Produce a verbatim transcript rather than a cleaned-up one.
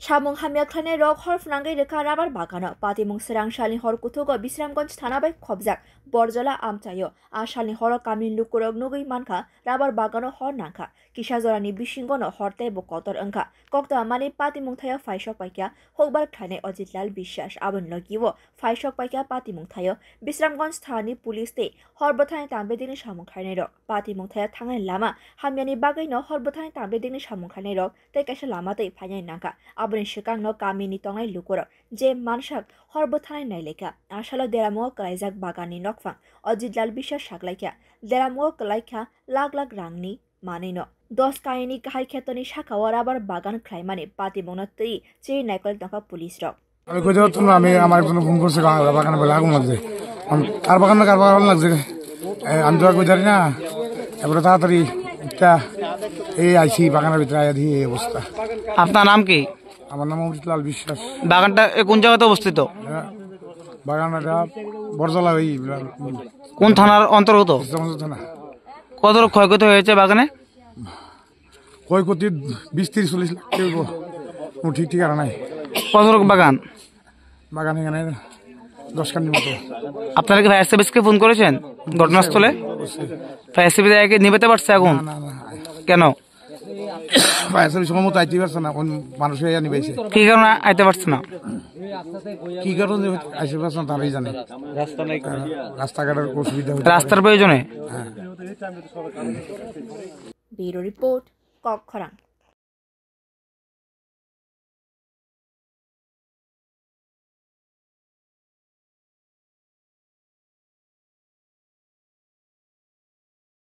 Samung hamya khlainai rok hor phwnangwi rwkha rabar bagano. Patimung swrang salni hor kuthugo Bisramganj thana bai khobjak Borjola amchaio. A salni horo kamini lukurok nugwi mankha rabar bagano hor nangkha. Kisa jorani bisingono hor teibo kotor wngkha. Koktwma mani patimung thaio phaisok paikha hukbar khlainai Ajitlal Biswas. Aboni logio phaisok paikha patimung thaio Bisramganj thanani police tei hor bwthani tambedini samung khlainai rok. Patimung thaio thangnai lama hamyani bagwino hor bwthani tambedini samung khlainai rok tei kaisa lama twi phainai nangkha. Aboni swkangno kamini tongnai lukurok je mansak hor bwthanai nailaikha. Asalo deramungo kwlaijak baganni nokphang Ajitlal Biswas saklaikha, deramungo kwlaikha lakh lakh rangni manwino. Dos kaini kahai khetoni sakao rabar bagan khlaimani patimungno twi chiri naikol tongkha police rok. আমি কোথাও তো না, আমি আমার একজন ফোন করছে, আমার বাগানে বলে আগুন লাগছে। আমি, কার বাগান না কার বাগান লাগছে, এ, আমি তো আর কই জানি না। এবারে তাড়াতাড়ি একটা এই আইসি বাগানের ভিতরে আয়া দিয়ে এই অবস্থা। আপনার নাম কি? আমার নাম অমৃতলাল বিশ্বাস। বাগানটা এ কোন জায়গাতে অবস্থিত? হ্যাঁ, বাগান এটা বরজলা, ওই কোন থানার অন্তর্গত? ইসলামগঞ্জ থানা। কত ক্ষয়ক্ষতি হয়েছে বাগানে? ক্ষয়ক্ষতি বিশ তিরিশ চল্লিশ লাখ টাকা হইব। কোনো ঠিক ঠিকানা নাই। কত রকম বাগান? বাগান এখানে দশ কানির মতো। আপনারা কি ফায়ার সার্ভিসকে ফোন করেছেন ঘটনাস্থলে? অবশ্যই। ফায়ার সার্ভিস একে নিভাতে পারছে আগুন? না, না, না। কেন? ফায়ার সার্ভিস সময় মতো আইতে পারছে না, কোন মানুষ হয়ে নিবাইছে। কি কারণে আইতে পারছে না? কি কারণে আইতে পারছে না, তারাই জানে। রাস্তাঘাটের অসুবিধা হচ্ছে। রাস্তার প্রয়োজনে? হ্যাঁ। Bureau report, Kokkhorang.